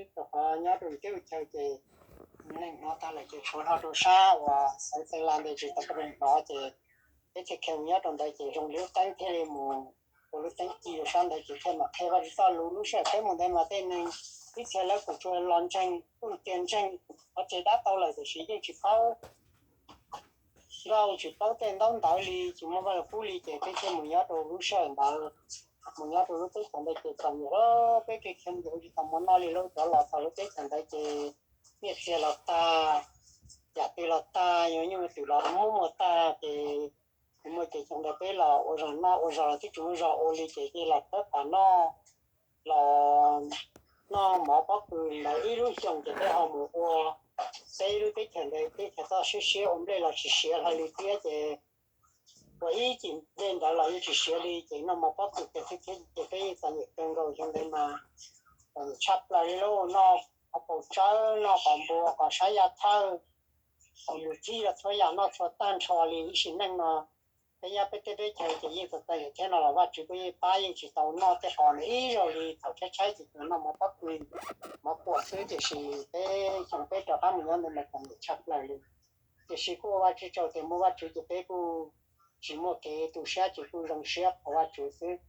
xwb, rau qhov nyob rau teb chaws ces neeg hnov tag lawm ces tshuav nyob rau sab uas xeev Xeeb Las ntawd tsis tau pab neeg hnov ces peb thiaj khiav mus nyob rau ntawd ces zoo li lub teeb thiaj li mus ua lub teeb ci rau sab ntawd ces thiaj mam qhia Vajtswv txoj lus. Lub sij hawm peb mus ntawd mas tej neeg ib txhia lawv kuj tsuas los ntseeg, kuj tias ntseeg qhov tsev dab tau lawm tiam sis yeej tsis paub nkauj tsis paub tej ntaub ntawv li, tsis muaj vaj lug kub li ces peb thiaj mus nyob rau lub sij hawm ntawd, mus nyob rau lub teb chaws ntawd ces txom nyem lawm, peb kiag khiav mus ces ua tsis tau mov noj li lauj. Cov los txog lub teb chaws ntawd ces nyiaj txiag los tag, yam twg los tag, yus nyuj twm los muab muag tag ces tsis muaj ces xyoo ntawd peb los ua zog noj ua zog los twb tsis muaj zog ua li ces cia li los thawb qhov noj, los noj mov pob kws ntawd ib lub xyoos ces peb ho mus ua peb lub teb chaws ntawd teb chaws txoj siab siab ua nplej los tsis siav hlo li thiab ces ua ib cim nplej ntawd los yeej tsis siav li ces noj mov pob kws kiag xwb thiab ces peb yeej txom nyem kawg nkaus xyoo ntawd mas txom nyem tshaj plaws li lauj. Noj qhov paus tsawb, noj qos npua, qos sab yaj thawj, qos mus txhij los txhua yam noj txhua tag nrho li. Ib sim neej no peb nyob peb teb peb chaws ces yeej txom txom nyem thiab no los Vajtswv kuj yeej pab yeej tsis tau noj tej qos ntawd ib zaug li. Thaum tshaib tshaib ces tsuas noj mov pob kws, mov kuam xwb tiam sis peb xyoo peb rov qab mus nyob ntawd mas txom nyem tshaj plaws li. Tiam sis kuj ua Vajtswv tsaug tias muaj Vajtswv ces peb kuj tsis muaj kev tu siab, tsis kuj zoo siab qhuas Vajtswv xwb.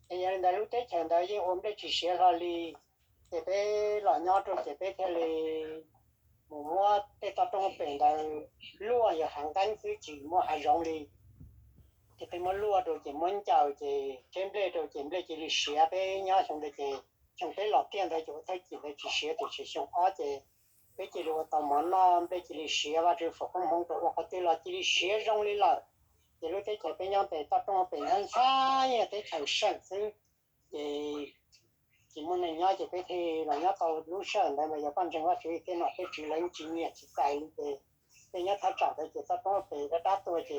Es yog li ntawd lub teb chaws ntawd yeej ua nplej tsis siav hlo li. Ces peb los nyob rau ces peb thiaj li mus muab tej toj roob pem ntawd luaj, yog hav nqeeb xwb tsis muaj hav zoov li. Ces peb muab luaj rau ces muab ncaws ces tseb nplej rau ces nplej cia li siav. Peb nyob xyoo ntawd ces xyoo peb los kiag ntawd ces ua thawj cim ntawd tsis siav tiam sis xyoo ob ces peb cia li ua tau mov noj, nplej cia li siav. Vajtswv foom koob hmoov rau ua qhov twg los cia li siav zoo li lawm. Ces lub teb chaws peb nyob pem toj roob pem ntawd ntxhab yog teb chaws seem xwb ces tsis muaj neeg nyob ces peb thiaj los nyob tau lub sij hawm ntawd mas yog koj ntseeg Vajtswv tej nom tej tswv lawv tsis nyiam tsis txais li ces peb nyob thaj tsam ntawd ces toj roob pem dab dab tuag ces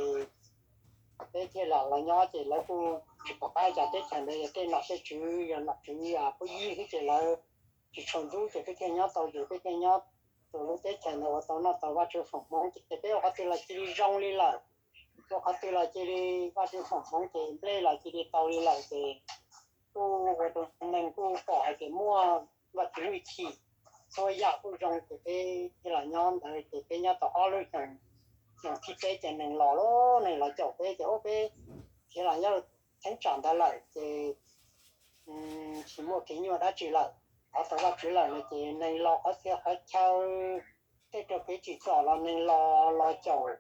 peb thiaj lam los nyob ces lawv kuj tsis pom qab cas teb chaws ntawd yog tej nom tej tswv yog nom tswv pub yig xwb ces lawv tsis tshua ntxub ces peb thiaj nyob tau ces peb thiaj nyob rau lub teb chaws ntawd ua tau noj tau. Vajtswv foom hmoov ces peb ua qhov twg los cia li zoo li lawm, ua qhov twg los cia li Vajtswv foom hmoov ces nplej los cia li tau li lawm ces kuj ua rau neeg kuj pom hais tias muaj Vajtswv hwj chim, txhua yam kuj zoo ces peb thiaj los nyob ntawd ces peb nyob tau ob lub xyoos. Xyoo thib peb ces neeg los lawm, neeg los caum peb ces ua peb khiav los nyob theeb tsam ntawd lawm ces tsis muaj kev nyuaj dab tsi lawm, thov tau Vajtswv lawm no ces neeg los qhov txhia qhov chaw, tej rau kev tsim txom los neeg los los caum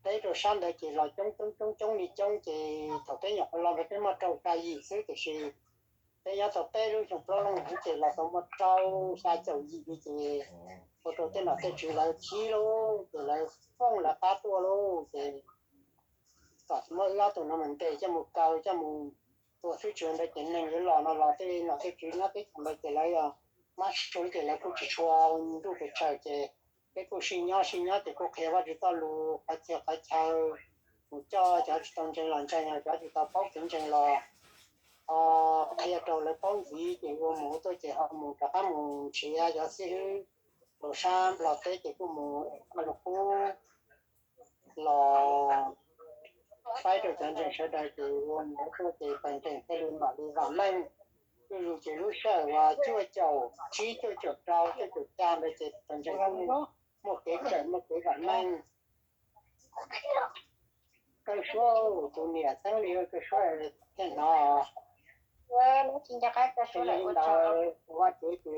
peb rau sab ntawd ces los coob coob coob coob li coob ces thaum peb nyuam qhuav los ntawd peb muaj rau xya yim xwb tiam sis peb nyob tau peb lub xyoo plaub lub xwb ces los tau muaj rau xya caum yim li ces ua rau tej nom tej tswv lawv khib lauj ces lawv fooj lawv qab tuaj lauj ces kom muab wb ob tug no mus ntes coj mus kaw coj mus tua xwb tsis ua ntawd ces neeg yuav los no los tej nom tej tswv nyob teb chaws ntawd ces lawv yog mab sua ces lawv kuj tsis tshua ntuj pes tsawg ces peb kuj sib nyob sib nyob ces kuj qhia Vajtswv txoj lus qhov txhia qhov chaw, mus coj cov tsis tau ntseeg los ntseeg, cov tsis tau paub kev ntseeg los ho qhia rau lawv paub ntxiv ces ua mus ua tuaj ces ho mus rov qab mus nrhiav cov xib hwb rau sab Nplog teb ces kuj mus ua lus qub los faib rau cov ntseeg sawv daws ces ua mus ua tuaj ces pawg ntseeg thiaj li mam li vam meej. Zuj zus ces lub sij hawm uas cuaj caum tsib cuaj caum rau cuaj caum xya ntawd ces pawg ntseeg kuj muaj kev kawm muaj kev vam meej. Kawg suab tus niam xeeb li kawg suab thiaj hnov. Yog li ntawd Vajtswv ces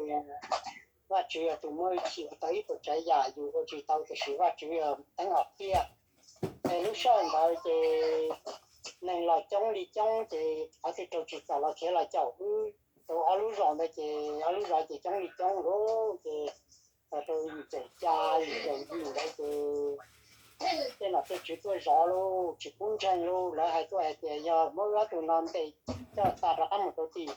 Vajtswv yog tus muaj hwj chim ua tau ib puas tsav yam yus ua tsis tau tiam sis Vajtswv yog teeb hom phiaj. Es lub sij hawm ntawd ces neeg los coob li coob ces qhov twg raug tsim txom los khiav los caum wb rau ob lub zos ntawd ces ob lub zos ces coob li coob lauj ces los rau yim caum xya yim caum yim ntawd ces tej nom tej tswv tuaj zov lauj tsis pub ntseeg lauj. Lawv hais tuaj hais tias yog muab wb ob tug no ntes coj xa rov qab mus rau tim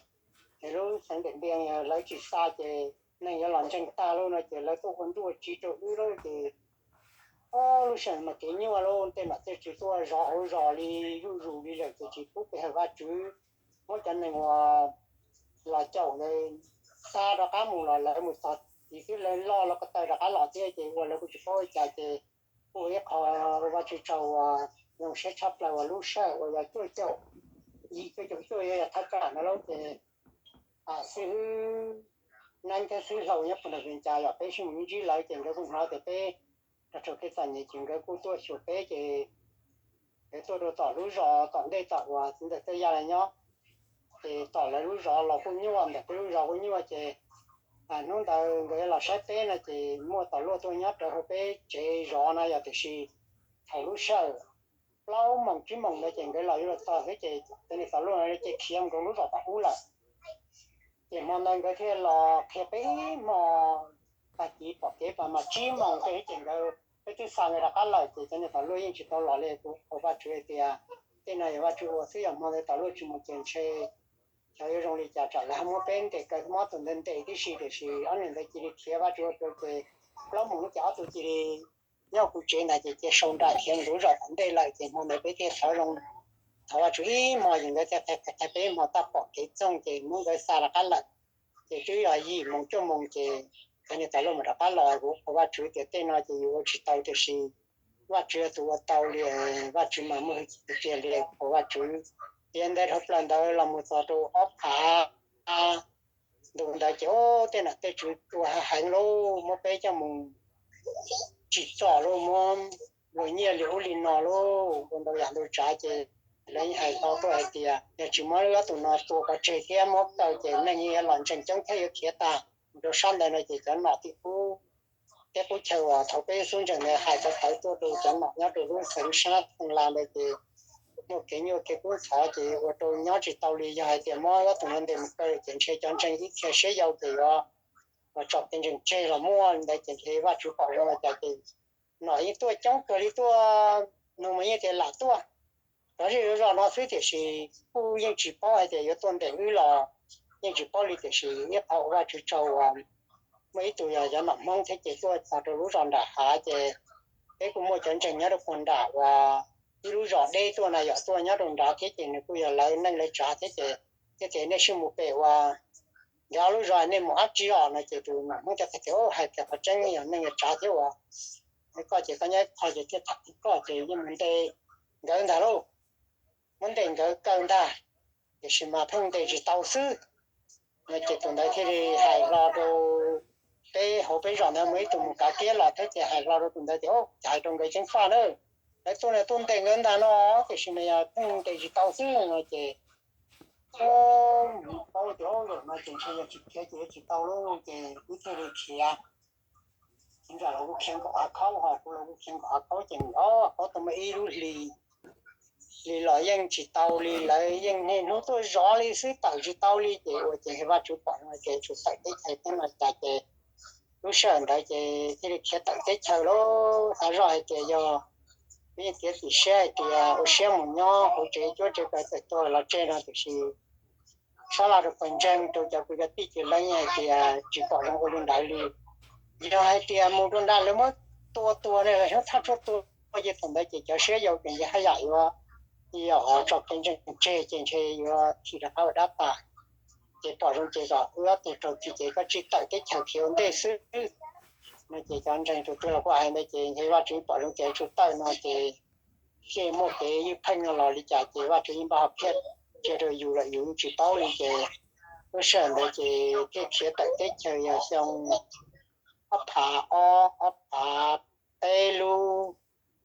es lub xeev Ntiam Npias, lawv tsis xa ces neeg yuav los ntseeg tag lauj no ces lawv tuaj ua ntuj ua tsiv rau wb lauj ces lub sij hawm mas kev nyuaj lauj, tej nom tej tswv tuaj zov hauv zos li zuj zus li lawm ces tsis pub pe hawm Vajtswv. Muab cov neeg uas los caum ntawd xa rov qab mus los lawv mus txog tid xwb lawv loj los ko taw rov qab los thiab ces ua lawv kuj tsis paub ua cas ces kuj ua ib qho Vajtswv tsaug uas zoo siab tshaj plaws uas lub sij hawm uas yog cuaj caum yim cuaj caum cuaj yog thaj tsam ntawd lauj ces xib hwb neeb thiab xib hlau nyob puag nram Vias Cas, yog peb sib mus ntsib lawv ces nkawd kuj hnov tias peb raug raug kev txom nyem ces nkawd kuj tuaj xyuas peb ces nkawd tuaj rau tom lub zos tom ntej tom uas txiv ntxawm Txawj Yaj lawv nyob. Ces tom lawv lub zos los kuj nyuaj, ntawm peb lub zos kuj nyuaj ces hnub ntawd nkawd los saib peb no ces muaj Tom Luaj tuaj nyob rawv hauv peb tsev zov no yog, tiam sis thaum lub sij hawm plaub moos tsib moos ntawd ces nkawd los yuav luag txog xwb ces cov niag Tom Luaj no ces khiav mus rau lub zos tom ub lawm. Ces hmo ntawd nkawd thiaj los qhia peb hmo, tag kis pom kev pas mas tsib moos tej ces nkawd, peb twb xa nkawd rov qab lawm ces cov niag Tom Luaj yeej tsis tau los li. Kuv thov Vajtswv hais tias tej no yog Vajtswv ua xwb, yog hmo ntawd Tom Luaj tsis mus ces ntshe xyov yuav zoo li cas, tsam lawv muab peb ntes kaw mob tus ntawd ntes tib si, tiam sis ob niag ntawd cia li khiav, Vajtswv ua rau ces plaub moos ces ob tug cia li nyob kuv tsev ntag ces cia sau nra khiav mus rau lub zos tom ntej lawm ces hmo ntawd peb thiaj thov zoo, thov Vajtswv ib hmo ces nkawd thiaj qhia peb hmo, tab pom kev txoog ces muab nkawd xa rov qab lawm. Ces twb yog yim moos cuaj moos ces cov niag Tom Luaj mam rov qab los. Kuv thov Vajtswv tias tej no ces yus ua tsis tau tiam sis Vajtswv yog tus ua tau li, Vajtswv mas muaj hwj chim tiag tiag li, thov Vajtswv. Ces ntawd dhau plaws ntawd los mus txog rau ob phav ntu ntawd ces tej nom tej tswv ua heev lawm, muab peb coj mus tsim txom lawm, muab luag nyiaj li ub li no lawm, ua ntau yam ntau tsav ces lawv yeej hais hlo tuaj hais tias yog tsis muab ob tug no tua pov tseg thiab muab kaw ces neeg yeej yuav los ntseeg coob thiab yuav khiav tag mus rau sab ntawd no ces cov nom tim qub thiab qub chaw uas thaum peb xub ntseeg ntawd hais tawv tawv tuaj rau cov nom nyob rau lub xeev sab Xeem Las ntawd ces muaj kev nyuaj kev kub ntxhov ces ua rau nyob tsis tau li. Yog hais tias muab ob tug no ntes mus kaw ces ntshe cov ntseeg ib txhia siab yau ces yuav tso kev ntseeg tseg los muaj li ntawd ces ntshe Vajtswv pom zoo li cas ces nom yeej tuaj coob kawg li, tuaj nug mas yeej tias lam tuaj. Cov zej zog no xwb tiam sis kuj yeej tsis paub hais tias yuav tuaj ntes wb los yeej tsis paub li, tiam sis ib qho ua Vajtswv tsaug uas muaj ib tug yog cov nom Hmoob thiab ces tuaj txog rau lub zos nram hav ces peb kuj muaj cov ntseeg nyob rau puag nram uas ib lub zos deb tuaj na yom, tuaj nyob rau nrad thiab ces nws kuj yog lawv neej lawv tsav thiab ces thiaj tias nej sib mus pem uas nkawd ob lub zos, nej mus dab tsi os no ces tus nom Hmoob thiaj tias hais tias qhov tseeb yog neej yog tsav thiab uas koj ces koj nyob ib qho ces thiaj tham koj ces yeej mus ntes nkawd ntag lauj, muab ntes nkawd kaw ntag, tiam sis mas pheej ntes tsis tau xwb no ces tus ntawd thiaj li hais hlo rau peb hauv peb zos ntawd muaj ib tug mus kav kiab los thiab ces hais hlo rau tus ntawd tias, Ub, hais rau nkawd ceev faj na, lawv tuaj no tuaj ntes nkawd ntag no, tiam sis mas yog pheej ntes tsis tau xwb no ces paub tias zaum no ces ntshe yog tsis khiav ces yuav tsis tau lauj ces wb thiaj li khiav. Ces nram los kuj khiav nkaum hav khaub, ho kuv los kuj khiav nkaum hav khaub ces nkaum hav khaub tau muaj ib lub hli, hli los yeej tsis tau li, lawv yeej niaj hnub tuaj zov li xwb, tawm tsis tau li ces ua ces Vajtswv pom no ces tsum tawm teb chaws thiab no cas ces lub sij hawb ntawd ces thiaj li khiav tawm teb chaws lauj. Xav zoj hais tias yog peb yeej tiav txim siab hais tias ua siab mus nyob hauv tsev cuab tsev kaw tawm tuag los tseg no, tiam sis sab laj rau pawg ntseeg rau cov kwv cov tij ces lawv yeej hais tias tsis pom zoo ua li ntawd li. Yog hais tias mus rau nram lawv muab tua tuag ne los yog thaj tshuaj tua ces thaum ntawd ces cov siab yau ces ntshe haj yam yuav, yog tso kev ntseeg tseg ces ntshe yuav thim rov qab ua dab tas. Ces pom zoo ces kom wb ob tug raug txim ces koj tsij tawm teb chaws khiav ua ntej xwb no ces cov ntseeg tus twg los kuj hais ntawd ces ntshe Vajtswv pom zoo ces tsum tawm no ces thiaj muaj kev ywj pheej no los li cas ces Vajtswv yeej npaj ho phiaj cia rau yus lawm yus yeej tsis paub li ces lub sij hawm ntawd ces thiaj khiav tawm teb chaws yog xyoo ob phav ob, ob phav peb lub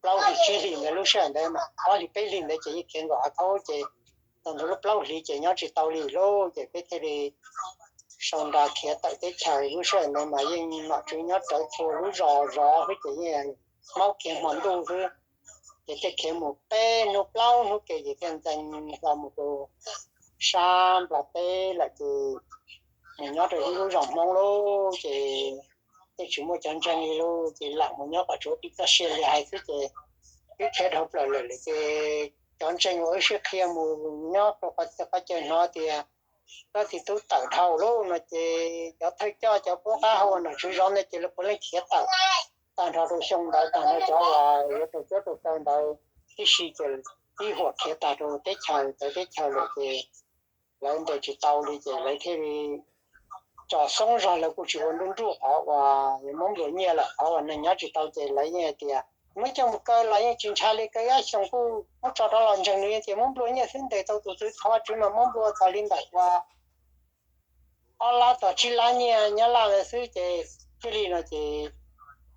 plaub hlis tsib hlis ntawd, lub sij hawm ntawd mas ob hlis peb hlis ntawd ces yeej khiav nkaum hav khaub ces tau ntawm lub plaub hlis ces nyob tsis tau li lauj ces peb thiaj li sau nra khiav tawm teb chaws. Lub sij hawm ntawd mas yeej nom tswv nyob rawv txhua lub zos zov xwb ces yeej maub khiav hmo ntuj xwb. Ces thiaj khiav mus peb hnub plaub hnub ke ces thiaj ntxees los mus rau sab Nplog teb lawm ces mus nyob rau ib lub zos Hmoob lauj ces thiaj tsis muaj cov ntseeg li lauj ces lam mus nyob kom tsuav tib txoj sia li hais xwb ces twb khiav dhau plaws lawm lawm ces cov ntseeg uas wb sib qhia mus nyob rau qhov chaw hnov tias koj txiv tub tawm dhau lauj no ces cov thawj coj cov pub qab hau uas nom tswv zov ntawd ces lawv puav leej khiav tawm tag nrho rau xyoo ntawd tag nrho cov uas yuav rau cuab rau kaw ntawd tib si ces tib huam khiav tag rau teb chaws txawv teb chaws lawm ces lawv ntes tsis tau li ces lawv thiaj li tso xoob zog, lawv kuj tsis ua nruj nruj qhov uas yuav muab nplua nyiaj lawm, qhov uas neeg nyob tsis tau ces lawv yeej hais tias muab coj mus kaw los yeej tsis ntshai li, kaw ib xyoos kuj muab tso rov los ntseeg nws, yeej tias muab nplua nyiaj xwb, ntes tau tus twg thov Vajtswv mas muab nplua txog li ntawm uas ob lab txog tsib lab nyiaj Nyab Laj ntawd xwb ces thiaj li no ces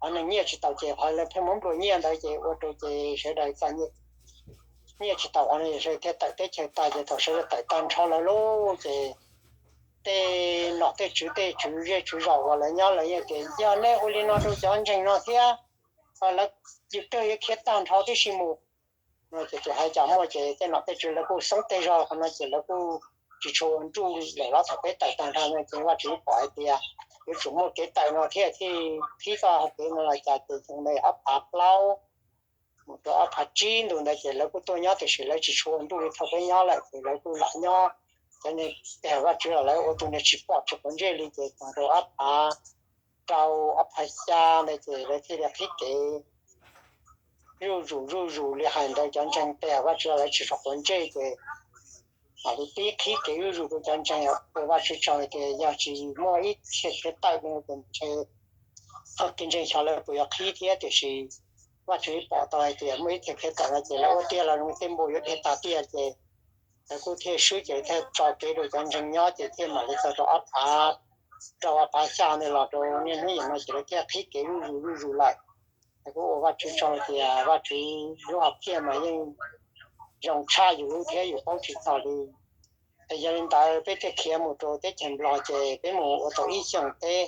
qhov neeg nyiaj tsis tau ces qhov lawv pheej muab nplua nyiaj ntawd ces ua rau ces sawv daws txom nyem, nyiaj tsis tau qhov no sawv daws thiaj tawm teb chaws tag ces thaum sawv daws tawm tag nrho lawm lauj ces tej nom tej tswv tej tswv zej tswv zos uas lawv nyob lawv yeej tias yog nej ua li no rau cov ntseeg no thiab lawv yus twg yuav khiav tag nrho tib si mus no ces tsis hais cas muaj ces tej nom tej tswv lawv kuj xoob tej zog qhov no ces lawv kuj tsis tshua ua nruj lawm los thaum peb tawm tag nrho no ces Vajtswv pom hais tias yuav tsum muaj kev tawm no thiab thiaj qhib txoj hau kev no los cas ces xyoo ntawd ob phav plaub mus rau ob phav tsib ntu ntawd ces lawv kuj tuaj nyob tiam sis lawv tsis tshua ua nruj li thaum peb nyob lawm ces lawv kuj lam nyob cov neeg pe hawm Vajtswv los lawv ua tus niag tsis pom tsis quav ntsej li ces txog rau ob phav rau ob phav xya ntawd ces lawv thiaj li qhib kev zuj zus zuj zus li hais ntawd cov ntseeg pe hawm Vajtswv los lawv tsis tshua quav ntsej ces mam li pib qhib kev zuj zus rau cov ntseeg ua Vajtswv tsaug hais tias yog tsis muaj ib txhia khiav tawm no ces ntshe txoj kev ntseeg xyov lawv puas yuav qhib thiab tiam sis Vajtswv pom tau hais tias muaj ib txhia khiav tawm no ces lawv ua tiag los zoo tej npua yuav dhia tag tiag ces lawv kuj thiaj swb ces thiaj tso kev rau cov ntseeg nyob ces thiaj mam li txog rau ob phav rau ob phav xya ntawd los rau niaj hnub niam no ces lawv thiaj qhib kev zuj zus zuj zus lawm. Es kuv ua Vajtswv tsaug tias Vajtswv lub hom phiaj mas yeej zoo tshaj yus lub thiab yus paub tsis txog li. Es yog li ntawd peb thiaj khiav mus rau teb chaws Nplog ces peb mus ua tau ib xyoos teb,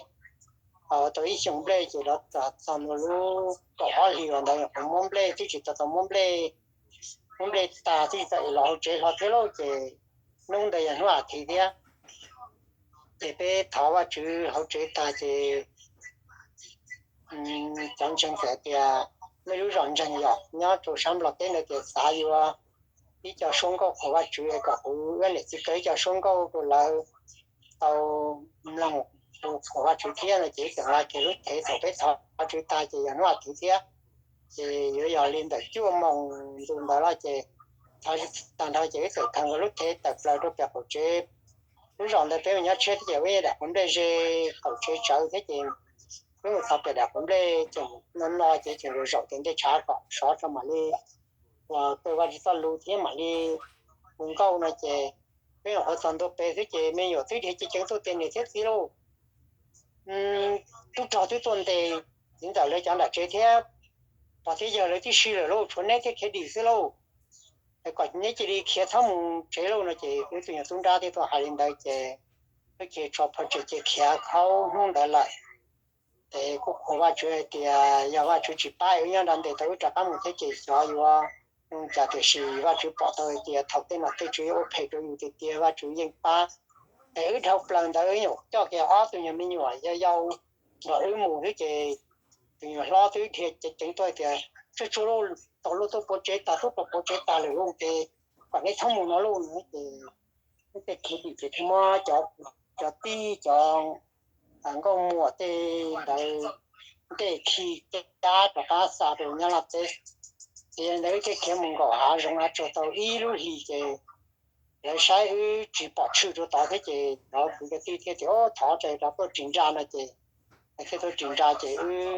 ua tau ib xyoos nplej ces los txog ntua lub kaum ob hlis los ntawd nyuam qhuav muab nplej twb tsis tau tau muab nplej, muab nplej tag twb tsis tau es los hauv tsev hlo thiab lauj ces hnub ntawd yog hnub as thiv thiab. Ces peb thov Vajtswv hauv tsev tag ces cov ntseeg txawm tias nej lub zos ntseeg yog nyob rau sab Nplog teb ntawd tias xav yuav ib co suab nkauj qhuas Vajtswv kom kuv wb niam txiv kaw ib co suab nkauj rau lawv tau mloog qhuas Vajtswv thiab no ces wb txawm la kiag lub thev thaum peb thov Vajtswv tag ces yog hnub as thiv thiab. Ces yuav yog li ntawm cuaj moos ntu ntawd los ces thov tag nrho ces wb txawm khaws nkaus lub thev tawm plaws rau pem qaum tsev. Lub zos ntawd peb mus nyob tshiab thiab ces wb daim quav nplej ze qaum tsev tsawv thiab ces wb mus txog pem daim quav nplej ces no no ces tseem zaum zaum ces ntej tshav kom sov tso mam li ua kaw Vajtswv txoj lus thiab mam li hu nkauj no ces peb nyuam qhuav txog ntua pem xwb ces me nyuam twb dhia ceev ceev tuaj tias niam thiab txiv lauj, tub rog twb tuaj ntes txiv ntxawm lawv cov nram tsev thiab pog thiab yawg lawv tib si lawm lauj, tshuav neb thiab khiav dim xwb lauj. Es kom neb cia li khiav txhob mus tsev lauj no ces wb tus nyuag tub nrab thiaj tuaj hais li ntawd ces wb cia li tso phaw tseg ces khiav khaub hnub ntawd lawm. Ces kuj qhuas Vajtswv hais tias yog Vajtswv tsis pab wb nyob nrad ntes tau wb rov qab mus thiab ces xyov yuav zoo cas tiam sis Vajtswv pom tau hais tias thaum tej nom tej tswv yuav ua phem rau yus tiag tiag Vajtswv yeej pab. Es wb dhau plaws ntawd wb nyuam coj kiag ob tug nyuag me nyuam yau yau nrog wb mus xwb ces tus nyuag hlob twb dhia ceev ceev tuaj tias tsuag tsuag lauj, tau luaj tuaj puav tsev tag, tub rog puav tsev tag lawm lauj ces kom neb txhob mus no lauj no ces wb tej khiav dim ces thiaj muab cov tij cov nkauj muam tej ntawd ntej khi cab rov qab xa rau Nyab Laj teb. Ces yog li ntawd wb thiaj khiav mus nkaum hav zoov hav tsuag tau ib lub hlis ces lawv saib wb tsis pom tshwm rau tod thiab ces lawv kwv cov tij thiaj tias thov tsa rov tuaj ris nra no ces lawv thiaj tuaj ris nra ces wb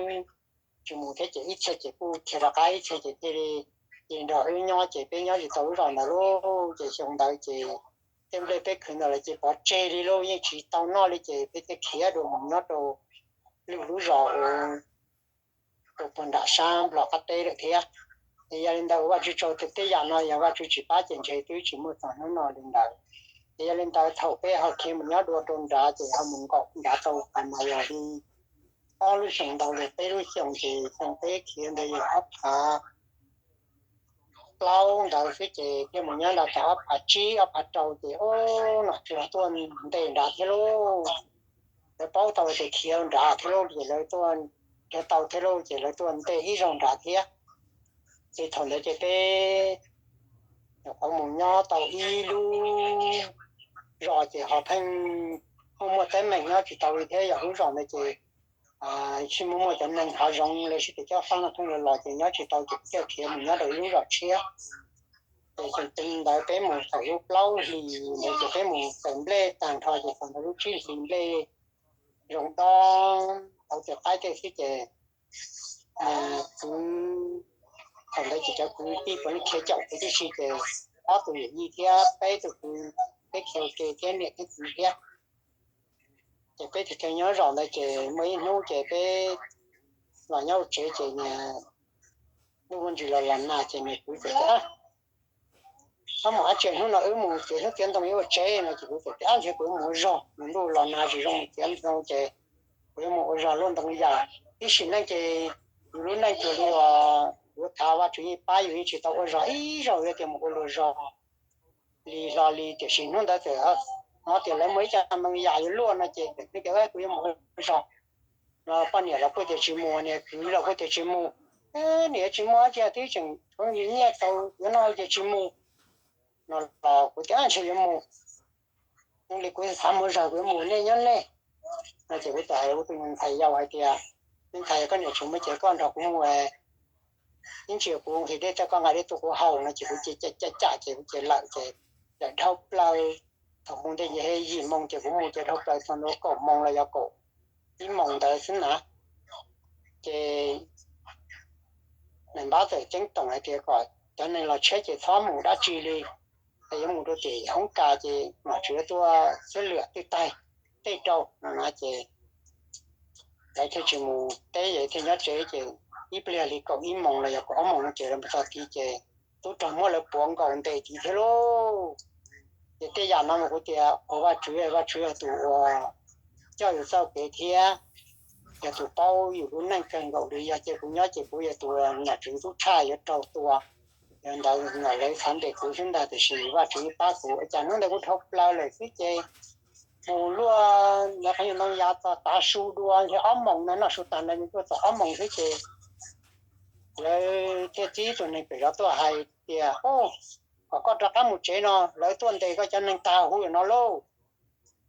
tsis mus thiab ces ib txhia ces kuj khiav rov qab ib txhia ces thiaj li cia li nrog wb nyob ces peb nyob tsis tau lub zos ntawd lauj ces xyoo ntawd ces tej nplej peb khwv ntawd lawm ces pov tseg li lauj, yeej tsis tau noj li ces peb thiaj khiav dua mus nyob rau lwm lub zos uas rau puag nram sab Nplog qab teb lawm thiab. Es yog li ntawd ua Vajtswv tsaug tias tej yam no yog Vajtswv tsis pab ces ntshe twb tsis muaj txog hnub no li ntawd. Es yog li ntawd thaum peb ho khiav mus nyob dua rau nrad ces ho mus nkaum nrad tau qhov mas yog li ob lub xyoos ntau li peb lub xyoos ces xyoo peb khiav ntawd yog ob phav plaub ntawd xwb ces thiaj mus nyob nrad tau ob phav tsib ob phav rau ces ub nom tswv tuaj ntes nrad thiab lauj. Lawv paub tau tias khiav nrad thiab lauj ces lawv tuaj, khiav tau thiab lauj ces lawv tuaj ntes ib zaug nrad thiab. Ces thaum ntawd ces peb nyuam qhuav mus nyob tau ib lub zos ces ho pheej muaj muaj teeb meem nyob tsis tau li thiab yog lub zos ntawd ces tsis muaj muaj cov neeg hav zoov los sis cov cob fab no pheej los los ces nyob tsis tau ces thiaj khiav mus nyob rau ib lub zos tshiab. Ces xyoo ntawd peb mus thaum lub plaub hlis ntawd ces peb mus txawm nplej tag nrho ces thaum ntawd lub tsib hlis nplej zoo dob tau tej qaib tej xwb ces kwv, thaum ntawd ces cov kwv tij puav leej khiav caum kuv tib si ces ob tug yawm yij thiab peb tug kwv, peb khiav ua ke thiab niam thiab txiv thiab. Ces peb thiaj nyob zos ntawd ces muaj ib hnub ces peb los nyob ua tsev ces ntuj muaj ntsis los los nag ces niam kwv tias, Koj mus dab tsi hnub no wb mus txiav hnub txiav ntoo ua tsev no? Ces kuv txawm tias, Ab, ntshe kuv yuav mus ua zog, ntuj los nag tsis zoo mus txiav ntoo ces kuv yuav mus ua zog luaj ntoo yam. Ib sim neej ces yus lub neej cuag li uas yuav thav Vajtswv yeej pab yus yeej tsis tau ua zog ib zaug, yog tias mus ua luag zog li hlo li. Tiam sis hnub ntawd txawm hnov tias lawv muaj ib co ntoo yam yuav luaj no ces txawm tias, Kuv yuav mus ua zog no. Poj niam los kuj tias tsis mus, niam kwv los kuj tias tsis mus, niam tsis muaj dab tsi twb tseem tshuav nyiaj tau yuav noj ces tsis mus no los kuv tias, Ntshe yuav mus, li kuv xav mus zog kuv yuav mus, nej nyob nej no. Ces kuv txawm hais kuv tus ntxhais yau hais tias, Me ntxhais, koj niam tsis mus ces koj nrog kuv mus, ib ntsis kuv nqhis dej tag koj nqa dej tuaj kuv haus no. Ces kuv cia li cam ces kuv cia li lawm ces lawm dhau plaws. Thaum mus ntej ces yim moo ces kuv mus ces dhau plaws txog ntua kaum moo los yog kaum ib moo ntawd xwb na. Ces nais npab txawm ceeb toom hais tias kom cov neeg los tsheb ces txhob mus dab tsi li, es yuav mus rau tim hoob kas ces nom tswv yuav tuaj xib lwm twb taig tej rau no na. Ces lawv thiaj tsis mus teb, thiaj nyob tsev. Ces ib pliag li kaum ib moo los yog kaum ob moo no ces lawv mus txog tid ces tub rog muab lawv puav nkaus ntes tid thiab lauj. Ces tej yam no mas kuv tias ua Vajtswv, Vajtswv yog tus uas coj yus txoj kev thiab yog tus paub yus lub neej kawg nkaus li. Yog cia kuv nyob ces kuv yog tus nom tswv tub tshaj yuav raug tua. Yog ntawd lawv xav ntes kuv xwb ntag, tiam sis Vajtswv pab kuv ua cas hnub ntawd kuv dhau plaws lawm xwb ces mus luaj ntawd qhov nyuag ntoo yam txog tav su dua ntshe ob moos no, noj su tag ntawd nws tuaj txog ob moos xwb ces lawv thiaj txib tus neeg pem zov tuaj hais tias, Kom koj rov qab mus tsev no, lawv tuaj ntes koj cov neeg tag huv no lauj.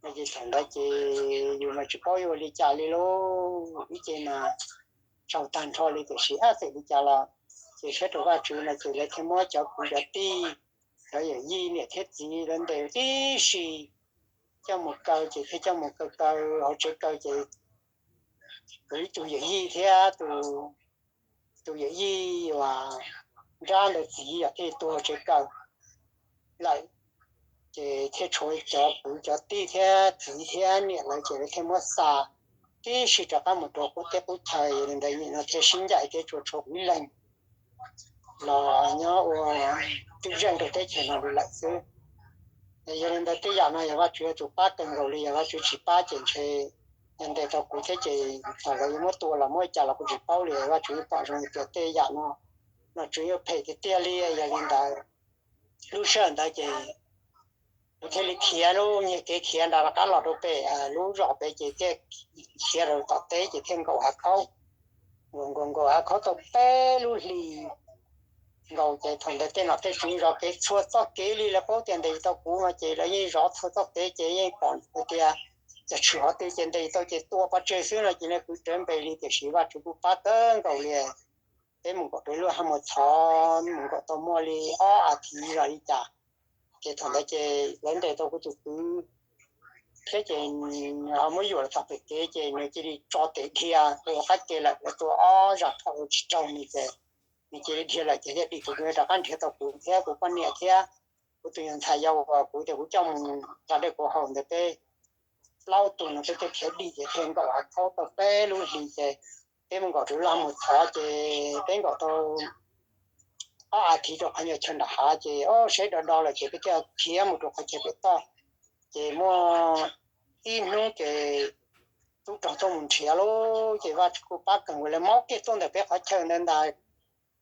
No ces thaum ntawd ces yus mas tsis paub yuav ua li cas li lauj, ib ce mas tsaug tag nrho li. Tiam sis ab txawm li cas los ces siab rau Vajtswv no ces lawv thiaj muab cov kwv cov tij, cov yawm yij niam thiab txiv lawv ntes tib si coj mus kaw ces thiaj coj mus kaw kaw hauv tsev kaw ces tus ib tug yawm yij thiab tus yawm yij uas nrab ntawd txiv yog thiaj tuag hauv tsev kaw lawm. Ces thiaj tshuav cov kwv cov tij thiab txiv thiab niam lawv ces lawv thiaj muab xa tib si rov qab mus rau qub teb qub chaw. Yog li ntawd nim no thiaj sib ncaim thiab tsuas tshuav kuv ib leeg los nyob ua twb zeej rau teb chaws no li lawm xwb. Yog li ntawd tej yam no yog Vajtswv yog tus pab kawg nkaus li, yog Vajtswv tsis pab ces ntshe yog ntes tau kuv thiab ces thaum lawv yuav muab tua los muab ua cas los kuv tsis paub li. Vajtswv pom zoo li tias tej yam no nom tswv yuav phem tiag tiag li. Yog li ntawd lub sij hawm ntawd ces kuv thiaj li khiav lub nyiag kev khiav nram rov qab los rau pem lub zos pem ces thiaj khiav rau tom teb ces thiaj nkaum hav khaub. Nkaum nkaum nkaum hav khaub tau peb lub hlis nkaus ces thaum ntawd tej nom tej tswv zov kev txhua txoj kev li, lawv paub tias ntes tsis tau kuv no ces lawv yeej zov txhua txoj kev ces yeej pom tias cov tshwm qhov twg ces ntes tsis tau ces tua pov tseg xwb no ces lawv kwv rawv npe li. Tiam sis Vajtswv kuj pab kawg nkaus li, peb mus nkaum rau lub haj muag txhov mus nkaum tau muaj li ob as thiv los li cas. Ces thaum ntawd ces lawv ntes tau kuv tus kwv thiab ces nws ho muab yuam los txog pem kev ces nws cia li tso tes dhia rau qab ke lawm. Lawv tua ob zag phom tsis raug nws ces nws cia li dhia lawm ces thiaj dim tus kwv rov qab nrhiav tau kuv thiab kuv poj niam thiab kuv tus ntxhais yau uas kuv tias kuv coj mus tsa dej kuv haus ntawd peb plaub tug no peb thiaj khiav dim ces thiaj nkaum hav khaub tau peb lub hlis ces peb mus nkaum rau lub haj muag txhov ces peb nkaum tau ob as thiv rau qhov nyuag chaw nram hav ces ob seb do do lawm ces peb thiaj khiav mus rau qhov chaw pem toj. Ces muaj ib hnub ces tub rog tuaj mus nrhiav lauj ces Vajtswv kuj pab kawg nkaus, lawv maub kiag tuaj ntawm peb qhov chaw ntawd ntag.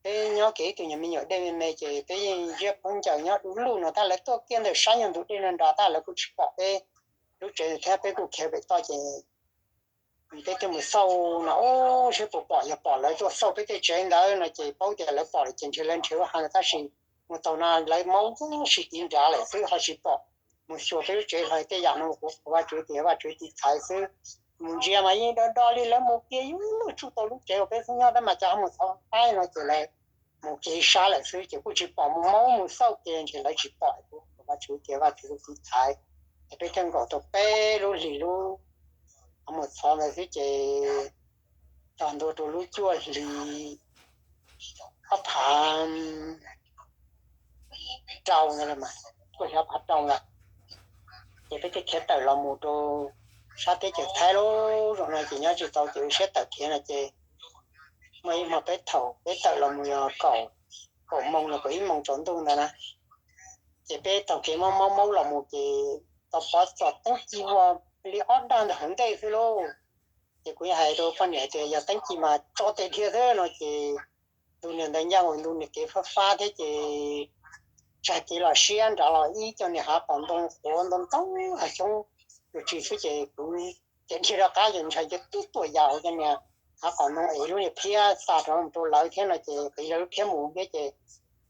Peb nyob kev ib tug nyuag me nyuam dej me me ces peb yeej ziab khaub ncaws nyob du lug no tab lawv tuaj kiag ntawm sab nyuag ntug dej no nrad tab lawv kuj tsis pom peb lub tsev thiab peb kuj khiav pem toj ces peb thiaj mus xauj no ub seb puas pom, yog pom lawv tuaj xauj peb tej tsev ntawd no ces paub tias lawv pom lawm ces nrhiav lawv nrhiav lub hav ntawd tab sis mus txog no lawv maub tab sis tiv nrad lawm xwb ho tsis pom. Mus xyuas peb lub tsev hlo tej yam no kuv thov Vajtswv tias Vajtswv tiv thaiv xwb. Mus ntsia mas yeej do do li lawv mus kiag yuav luag tsuj tau lub tsev uas peb xub nyob tab mas cov haj muag txhov qaib no ces lawv mus kiag ib sab lawm xwb ces kuj tsis pom, mus maub mus xauj ces ntshe lawv tsis pom. Kuv thov Vajtswv tias Vajtswv tiv thaiv es peb thiaj nkaum tau peb lub hlis lub haj muag txhov ntawd xwb ces txog ntua rau lub cuaj hli ob phav rau ntawd, cuaj hli ob phav rau ntawd ces peb thiaj khiav tawm los mus rau sab teb chaws Thaib lub zoo no ces nyob tsis tau ces wb siab tawm khiav no ces muaj ib hmo peb thaum peb tawm los mus yog kaum, kaum moos los kaum ib moos tsaus ntuj ntawd na, ces peb taug kev maub maub maub los mus ces tau pov txog teeb ci ua li ob dag ntawm hauv ntej xwb lauj. Ces kuv hais rau poj niam hais tias yog teeb ci mas tso tes dhia xwb no ces ntu niag ntawd ncaj ua ntu niag kev fab fab thiab ces tsag kev los siab nrad los ib co niag hav qos ntoo quav ntoo ntoo hav xyoob tus tsis xwb ces kuv ces dhia rov qab ces ntshai ces twb tuam yam ua co niag hav qos ntoo es lub niag phiab xa rov mus rau lawv thiab no ces qiv lawv lub phiab mus thiab ces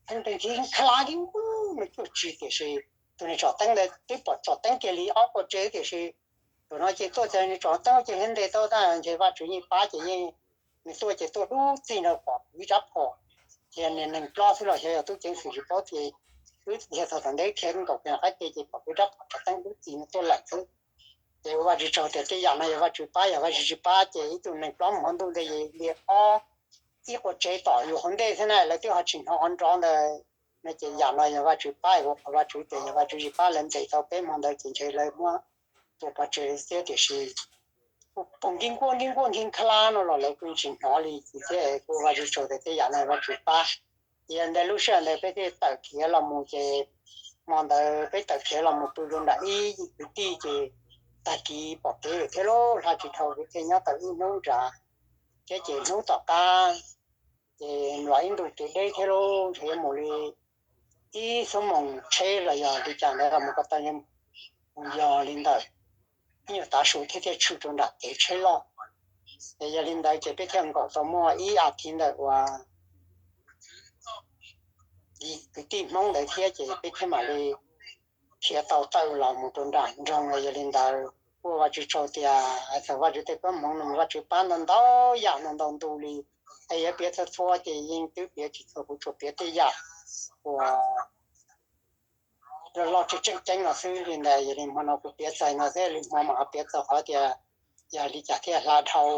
pheej nqis nqis kha la nws cuaj tsis tiam sis tus niag tsom teeb ntawd twb pom tsom teeb kiag li ob qua tsev tiam sis tus no ces tuaj txog nws tsom teeb ces thiaj ntes tau tag ntshe Vaj Tswv yeej pab ces yeej nws tuaj ces tuaj dub txig nrog pom kuv ib rab phom. Ces niag neeg ploj xwb los xyov yog tub ceev xwm tsis paub ces wb dhia txog tom ntej khiav nkaum kiag qab ke ces pom kuv ib rab phom tsom teeb dub txig no tuaj lawm xwb. Ces ua Vaj Tswv tsaug tias tej yam no yog Vaj Tswv pab, yog Vaj Tswv tsis pab ces ib tug neeg ploj mus hauv ntuj ntawd li ob ib qua tsev tom yus hauv ntej xwb na lawv twb ho tsis hnov qhov nrov ntawd no ces yam no yog Vaj Tswv pab, kuv qhuas Vaj Tswv tias yog Vaj Tswv tsis pab lawv ntes tau peb hmo ntawd ces ntshe lawv muab tua pov tseg xwb tiam sis kuj poog nkig nkuaj nkig nkuaj nkig kha la no los lawv kuj tsis hnov li ces thiaj kuj ua Vaj Tswv tsaug tias tej yam no Vaj Tswv pab. Ces yog ntawd lub sij hawm ntawd peb thiaj tawm khiav los mus ces hmo ntawd peb tawm khiav los mus pw rau nram ib kwv tij ces tag kis pom kev lawm thiab lauj, hla tsis dhau kuv thiaj nyob tau ib hnub nrad thiab ces hnub tom qab ces los ib ntu kev deb thiab lauj, ntshe yuav mus li ib xuab moos tsheb los yog li cas ntawd los mus ko taw, yog li ntawd ib nyuag tav su thiab thiaj tshwm rau nram kev tsheb loj. Ces yog li ntawd ces peb thiaj nkaum tau muaj ib as thiv ntawm uas kwv tij Hmoob ntawd thiab ces peb thiaj mam li khiav tau tawm los mus rau nram nroog no. Yog li ntawd kuj Vaj Tswv tsaug tias txog Vaj Tswv tej koob hmoov no Vaj Tswv pab ntau ntau yam ntau ntau ntu li, es yuav piav txhua txhua ces yeej twb piav tsis txhua, kuv tsuas piav tej yam uas loj loj tseem tseem ceeb no xwb li ntawd. Yog li hmo no kuv piav txog no xwb, li hmo mam ho piav txog qhov tias yog li cas thiaj hla dhau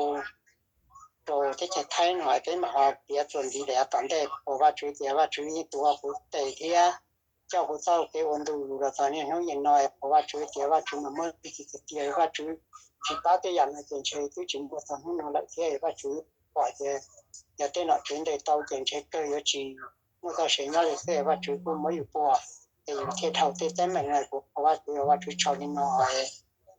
rau teb chaws Thaib no peb mam ho piav txuas ntxiv rau yav tom ntej. Qhuas Vaj Tswv tias Vaj Tswv yeej tuav kuv tes thiab coj kuv txoj kev ua ntu zus los txog niaj hnub nim no. Qhuas Vaj Tswv tias Vaj Tswv mas muaj txi tiag tiag, Vaj Tswv tsis pab tej yam no ces ntshe twb tsis muaj txog hnub no lawm thiab. Vaj Tswv pom tias yog tej nom tswv ntes tau ces ntshe kawg yuav tsis muaj txoj sia nyob li xwb. Vaj Tswv kuj muab yus puag ces yus thiaj dhau tej teeb meem no. Kuv qhuas Vaj Tswv, Vaj Tswv tsaug li no.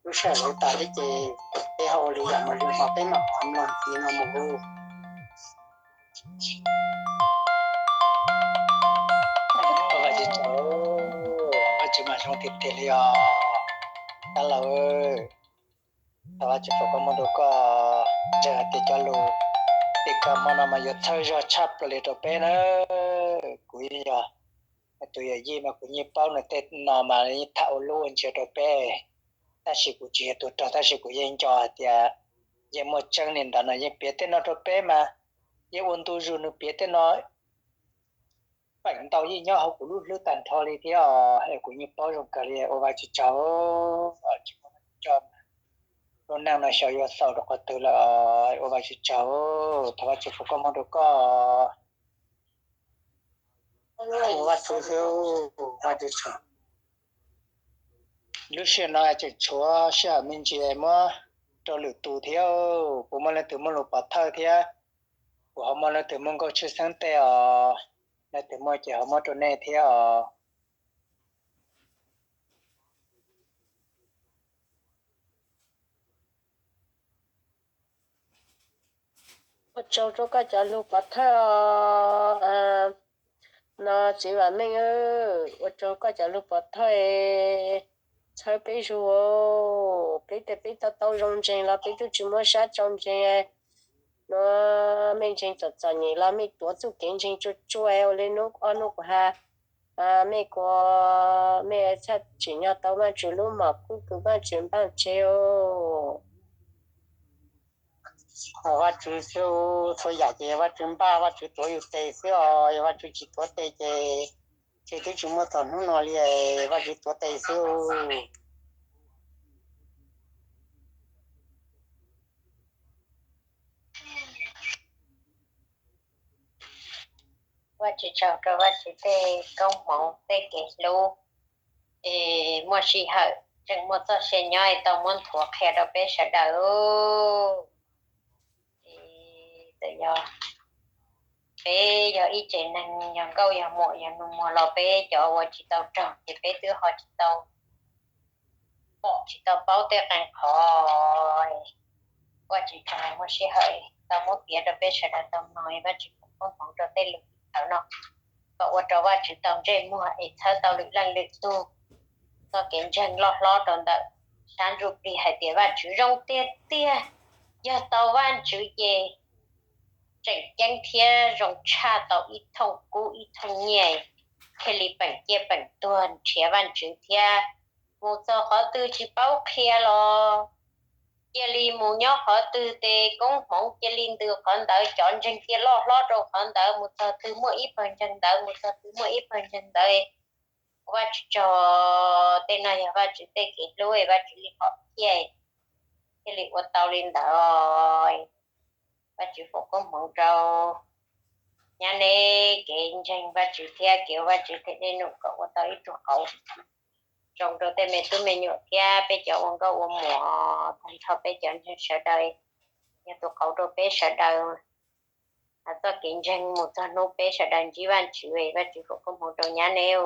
Lub sij hawm lawv tas thiab ces peb ho ua li yam mus li no, peb mam rov mloog ntxiv no mus. Vaj Tswv tsaug, Vaj Tswv mas zoo tiag tiag li os. Dab laug, thov Vaj Tswv foom koob hmoov rau koj. Ntseeg hais tias cov lus tim khawv hmo no mas yuav txhawb zog tshaj plaws li rau peb na. Kuv yeej yog tus yawm yij mas kuv yeej paub nws tej no mas yeej tham ua lub ua ntsiav rau peb, tab sis kuv tsis yog tus rog tab sis kuv yeej nco hais tias yeej muaj tseeb li ntawd no. Yeej piav tej no rau peb mas yeej ua ntu zus nws piav tej no feem ntau yeej nyob hauv kuv lub hlwb tag nrho li thiab os. Kuv yeej paub zoo kawg li, ua Vaj Tswv tsaug. Tsis muaj coj lub neej no xyov yuav xaus rau qhov twg lawm, ua Vaj Tswv tsaug. Thov Vaj Tswv foom koob hmoov rau koj. Ua Vaj Tswv xwb, Vaj Tswv tsaug. Lub sij hawm no tseem tshuav sij hawm me ntsis muab rau lwm tus thiab. Puas muaj leej twg muaj lus pov thawj thiab? Kuv ho muaj leej twg muaj nkauj tshwj xeeb tej os, leej twg muaj ces ho muab rau nej thiab os. Ua tsaug rau koj cov lus pov thawj os. No txiv Vam Meej, ua tsaug koj cov lus pov thawj txhawb peb zug. Peb tias peb tau tau zoo ntseeg los peb twb tsis muab sab tsau ntseeg. No Meej ntseeg txom txom nyem los Meej tuav txuj kev ntseeg tsuag tsuag ua li hnub ob hnub kuv hais. Mej kuas mej txhaj tsim nyog tau Vaajtswv lub mom kuj kws Vaajtswv npaaj tseg os. Vaajtswv xwb, txhua yam ces yog Vaajtswv npaaj, Vaajtswv tuav yus tes xwb os, yog Vaajtswv tsis tuav tes ces, ces twb tsis muaj txog hnub no li, Vaajtswv tuav tes xwb. Vaajtswv tsaug rau Vaajtswv tej koob hmoov tej kev hlub, es muaj sij hawm tseem muaj txoj sia nyob es tau muab nthuav qhia rau peb sawv daws. Es txawm yog peb yog ib tsev neeg yog nkauj yog muam yog nus muag los peb cov uas tsis tau raug ces peb twb ho tsis tau pom tsis tau paub tej qee qhov. Vaj Tswv tsaug muaj sij hawm tau muab piav rau peb sawv daws tau mloog, Vaj Tswv foom koob hmoov rau tej lus piav txhawb no kom ua rau Vaj Tswv tau ntsej muag es txhawb tau lwm leej lwm tug txoj kev ntseeg loj hlob rau ntawm sab ntsuj plig hais tias Vaj Tswv zoo tiag tiag. Yog tau Vaj Tswv ces tseem ceeb thiab zoo tshaj tau ib thooj kub ib thooj nyiaj, thiaj li peem ciaj peem tuag nrhiav Vaj Tswv thiab. Mus txog qhov twg tsis paub qhia los cia li mus nyob qhov twg, tes koob hmoov cia li ntws qhov ntawd, cov ntseeg cia loj hlob rau qhov ntawd, mus txog twg muaj ib pawg ntseeg ntawd, mus txog twg muaj ib pawg ntseeg ntawd. Vaj Tswv tsaug, tej no yog Vaj Tswv tej kev hlub, Vaj Tswv li qhov thiaj thiaj li ua tau li ntawd. Vaj Tswv foom koob hmoov rau nyab neb kev ntseeg Vaj Tswv thiab kev ua Vaj Tswv tej dej num kom ua tau ib tug qauv zoo rau tej me tub me nyuam thiab peb cov ua nkauj ua muam, tag nrho peb cov ntseeg sawv daws. Yog tus qauv rau peb sawv daws txoj kev ntseeg mus txog hnub peb sawv daws ntsib Vaj Tswv, Vaj Tswv foom koob hmoov rau nyab neb.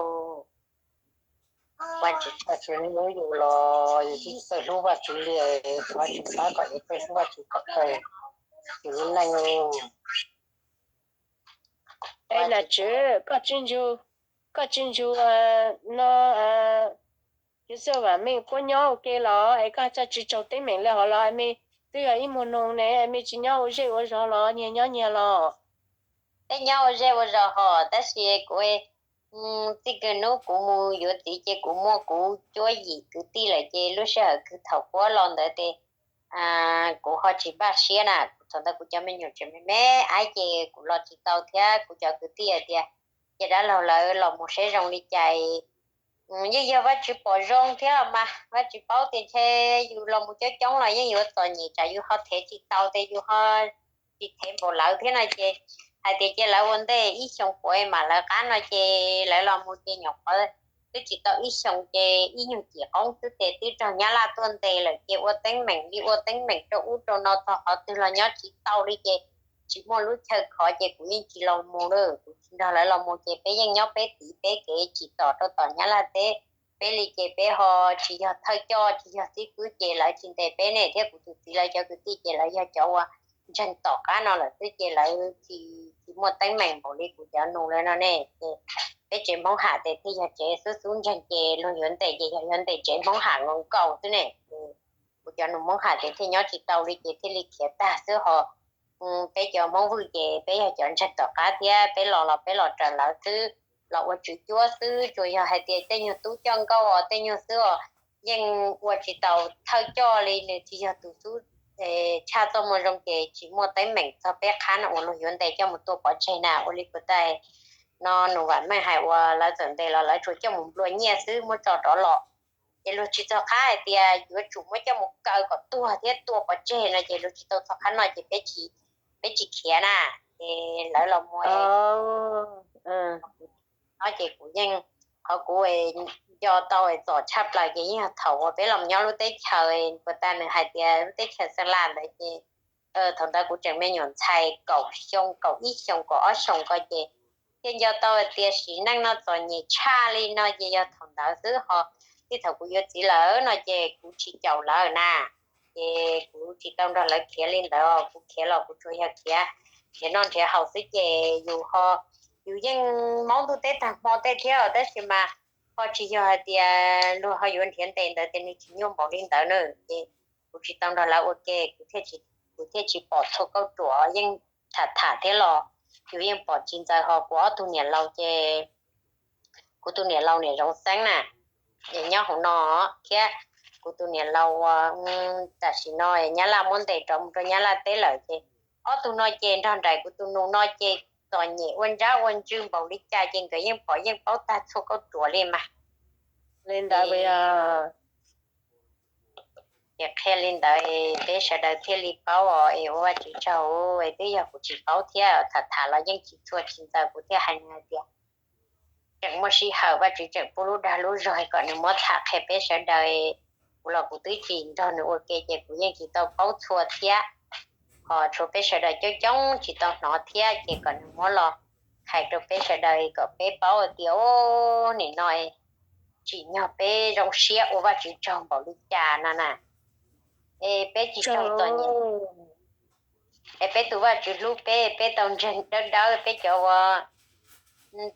Vaj Tswv tsaug, yus los yus tsis txawj hlub Vaj Tswv li, Vaj Tswv pab kom yus txawj hlub Vaj Tswv kom txawj yus lub neej. Nam Tswv, koj tsis ntsug, koj tsis ntsug no, yus xub vam meej puab nyob ua ke los es koj txawj tsis tsaug teeb meem li hov los, me twb yog ib muag noog ne, me tsis nyob ua zej ua zog los nyias nyob nyias los? Peb nyob ua zej ua zog hos, tab sis kuv txij kawg hnub kuv mus yuav txiv ces kuv muaj kuv cuab yim kwv tij lawm ces lub sij hawm kws thaum puab los ntawd ces kuv ho tsis npaj siab na, kuv thaum ntawd kuv cov me nyuam tseem me me aib ces kuv los tsis tau thiab kuv cov kwv tij hais tias ces dab laug lawv los mus seb zoo li cas. Yeej yog Vaj Tswv pom zoo thiab mas, Vaj Tswv paub tias ntshe yus los mus coob coob los yeej yuav txom nyem tsam yus ho thev tsis tau ces yus ho tsis thev npaum lawv thiab no ces hais tias cia lawv ua ntej ib xyoos puav mam lawv qab no ces lawv los mus ces nyuam qhuav twb tsis tau ib xyoos ces ib nyuag cim qoob xwb ces twb raug Nyab Laj tuaj ntes lawm ces ua teeb meem li ua teeb meem rau ub rau no txog qhov twg los nyob tsis tau li ces tsis muaj lub chaw khov ces kuv yeej tsis los mus li, kuv tsis nrog lawv los mus ces peb yeej nyob peb tiv peb kev tsim txom rau tom Nyab Laj teb. Peb li ces peb ho tsis yog thawj coj tsis yog xib fwb ces lawv tsis ntes peb ne, thiab kuv tus txiv lawv cov kwv tij ces lawv yog cov uas ntseeg tom qab no lawm xwb ces lawv tsis muaj teeb meem npaum li kuv cov nus lawv no ne. Ces peb tsev Hmoob Ham ces thiaj yog tsev xub xub ntseeg ces luag yuav ntes ces yog yuav ntes tsev Hmoob Ham nkaus nkaus xwb ne. Kuv cov nus Hmoob Ham ces thiaj nyob tsis tau li ces thiaj li khiav tag xwb hos. Peb cov Hmoob Vwj ces peb yog cov ntseeg tom qab thiab peb los los peb los raws lawv xwb, los ua tswv cuab xwb, tsuas yog hais tias tej nyuag tub coj nkauj os tej nyuag xwb os, yeej ua tsis tau thawj coj li, nws tsis yog tus xub tshaj txoj moo zoo ces tsis muaj teeb meem txog peb qhab no uas luag yuav ntes coj mus tua pov tseg na. Ua li kuv tais no nus Vam Meej hais uas lawv txawm ntes los lawv tsuas coj mus nplua nyiaj xwb muab tso rov los. Ces luag tsis txog qab hais tias yuav tsum muab coj mus kaw kom tuag thiab tua pov tseg no ces luag tsis tau txog qab no ces peb tsis khiav na. Ces lawv los mus no ces kuv yeej, qhov kuv nco tau txom tshaj plaws ces yeej yog thaum uas peb los nyob lub teb chaws, puas tas nws hais tias lub teb chaws Xeeb Las ntawd ces thaum ntawd kuv tseem me nyuam ntxhais kaum xyoo kaum ib xyoos kaum ob xyoos ko ces thiaj nco tau hais tias sim neej no txom nyem tshaj li no ces yog thaum ntawd xwb hos. Txij thaum kuv yuav txiv lawm no ces kuv tsis caum lawv na, ces kuv tsis tau nrog lawv khiav li ntawd, kuv khiav los kuv tsuas yog khiav nrhiav noj nrhiav haus xwb ces yus ho, yus yeej maub ntuj teb tag hmo tej thiab tab sis mas ho tsis yog hais tias luag ho yuav nrhiav ntes ntawd ces nws tsis nyuaj npaum li ntawd na. Ces kuv tsis tau nrog lawv ua ke, kuv thiaj tsis pom txhua kauj ruam, yeej tham tham thiab los yus yeej pom tsis ntxaws hos. Kuv ob tug niam laus ces kuv tus niam laus niam Zoov Xeeb na, nyob hauv no thiab kuv tus niam laus uas tam sim no Nyab Laj muab ntes rov mus rau Nyab Laj teb lawm ces ob tug no ces nrog nraim kuv tus nus no ces txom nyem ua ntsab ua ntswg npaum li cas ces nkawd yeej pom yeej paub tag txhua kauj ruam li mas. Li ntawd ces qhia li ntawd peb sawv daws thiaj li paub os, es ua Vaj Tswv tsaug, es twb yog kuv tsis paub thiab tham tham los yeej tsis txhua tsis ntxaws kuv thiaj hais nws hais tias tseem muaj sij hawm Vaj Tswv tseem pub lub dag lub zog kom nws muab tham qhia peb sawv daws Kuv los kuv twb tsis nrog nws ua ke ces kuv yeej tsis tau paub txhua thiab. Ho tshuav peb sawv daws coob coob tsis tau hnov thiab ces kom nws muab los hais rau peb sawv daws kom peb paub tias, o, nim no tsim nyog peb zoo siab ua Vajtswv tsaug npaum li cas no na. Es peb tsis raug txom nyem, es peb tus Vajtswv hlub peb, peb tau ntseeg dawb dawb, peb cov uas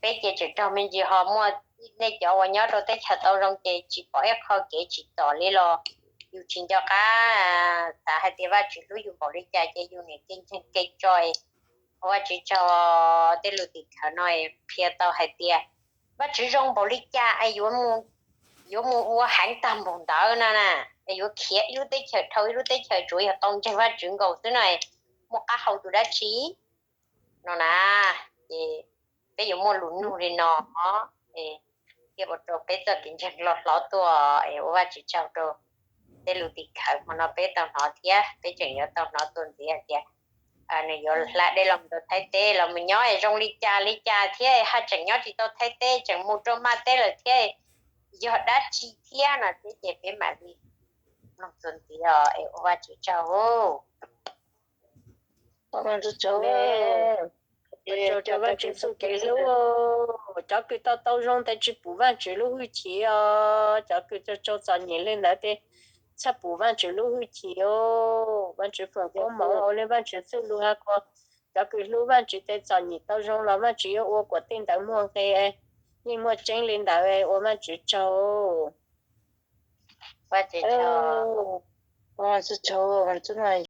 peb ces tseem raug me ntsis ho muaj nej cov uas nyob rau teb chaws tau zoo ces tsis pom ib qho kev tsim txom li los yus tsis nco qab xav hais tias Vajtswv hlub yus npaum li cas ces yus niam kev ntseeg kev tso. Ua Vajtswv tsaug, tej lus tim khawv no qhia tau hais tias Vajtswv zoo npaum li cas es yuav mus ua heev tag npaum ntawd no na, es yuav khiav ib lub teb chaws dhau ib lub teb chaws tsuav yog tau ntseeg Vajtswv nkaus xwb no muaj qab hau tus dab tsi no na. Ces peb yuav muaj lus nug li no, thiaj ua rau peb txoj kev ntseeg loj hlob tuaj. Es ua Vajtswv tsaug rau tej lus tim khawv hmo no peb tau hnov thiab peb tseem yuav tau hnov tuaj ntxiv hais tias nws yuav hla dej los mus rau Thaib teb los mus nyob es zoo li cas li cas thiab haj tseem nyob tsis tau Thaib teb tseem mus rau Maj teb lawm thiab yog dab tsi thiab no thiab ces peb mam li mloog txuas ntxiv os. Es ua Vajtswv tsaug. Ua Vajtswv tsaug, ua tsaug rau Vajtswv txoj kev hlub. Cov kws tau tau zoo tes tsis pum Vajtswv lub hwj chim os. Cov kws raug txom nyem li ntawd tes txhob pum Vajtswv lub hwj chim os. Vajtswv foom koob hmoov ua li Vajtswv txuj lug has ko, cov kws hlub Vajtswv tes txom nyem tau zoo los Vajtswv yuav ua kom tej ntawd muaj nqe, yeej muaj tseeb li ntawd. Ua Vajtswv tsaug. Ua Vajtswv tsaug.